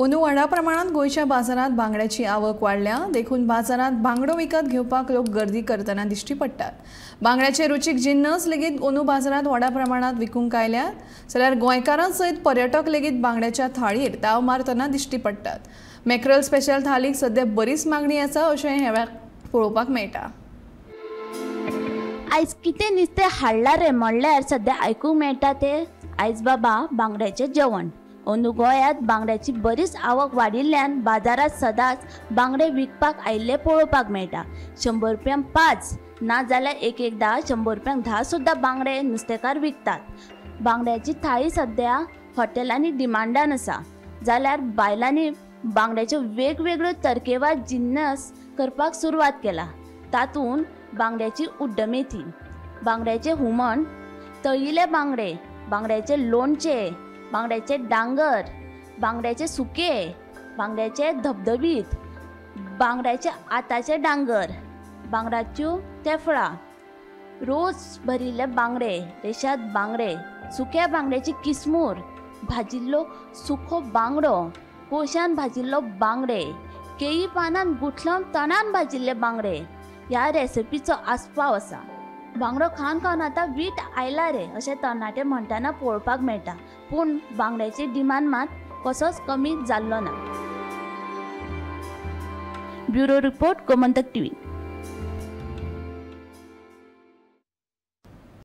अंदू व्हडा प्रमाणात गोंयच्या बाजारांत बांगड्याची आवक वाडल्या देखून बाजारांत बांगडो विकत घेवपाक लोक गर्दी करतना दिश्टी पडटात। बांगड्याचे रुचीक जिन्नस लेगीत अंदू बाजारांत व्हडा प्रमाणात विकूंक आयल्यात, जाल्यार गोंयकारां सयत पर्यटक लेगीत बांगड्याच्या थाळयेर ताव मारतना दिश्टी पडटात। मॅकरल स्पेशल थालीक सद्या बरीच मागणी आसा अशें ह्या वेळार पळोवपाक मेळटा। आयज कितें नुस्तें हाडलां रे म्हणल्यार सद्या आयकूंक मेळटा तें आयज बाबा बांगड्याचें जेवण। अंदू गोंयांत बांगड्याची बरीच आवक वाडिल्ल्यान बाजारांत सदांच बांगडे विकपाक आयिल्ले पळोवपाक मेळटा। 100 रुपयांक 5 ना जाल्यार एक एकदां 100 रुपयांक 10 सुद्दां बांगडे नुस्तेकार विकतात। बांगड्याची थाळी सद्या हॉटेलांनी डिमांडान आसा, जाल्यार बायलांनी बांगड्याच्यो वेगवेगळ्यो तरकेवार जिन्नस करपाक सुरवात केला। तातूंत बांगड्याची उड्डमेथी, बांगड्याचें हुमण, तळिल्ले बांगडे, बांगड्याचें लोणचें, बांगड्याचे डांगर, बांगड्याचे सुके, बांगड्याचे धबधबीत, बांगड्याचे आताचे डांगर, बांगड्याच्यो तेफळां, रोज भरिल्ले बांगडे, रेशाद बांगडे, सुक्या बांगड्याची किसमूर, भाजिल्लो सुको बांगडो, कोशान भाजिल्लो बांगडे, केळी पानान गुठलावन तणान भाजिल्ले बांगडे ह्या रेसिपीचो आस्पाव आसा। बांगडो खावन खावन आतां वीट आयला रे अशें तरणाटे म्हणटना पळोवपाक मेळटा, पूण बांगड्याची डिमांड मात कसोच कमी जाल्लो ना। Bureau report, Gomantak TV.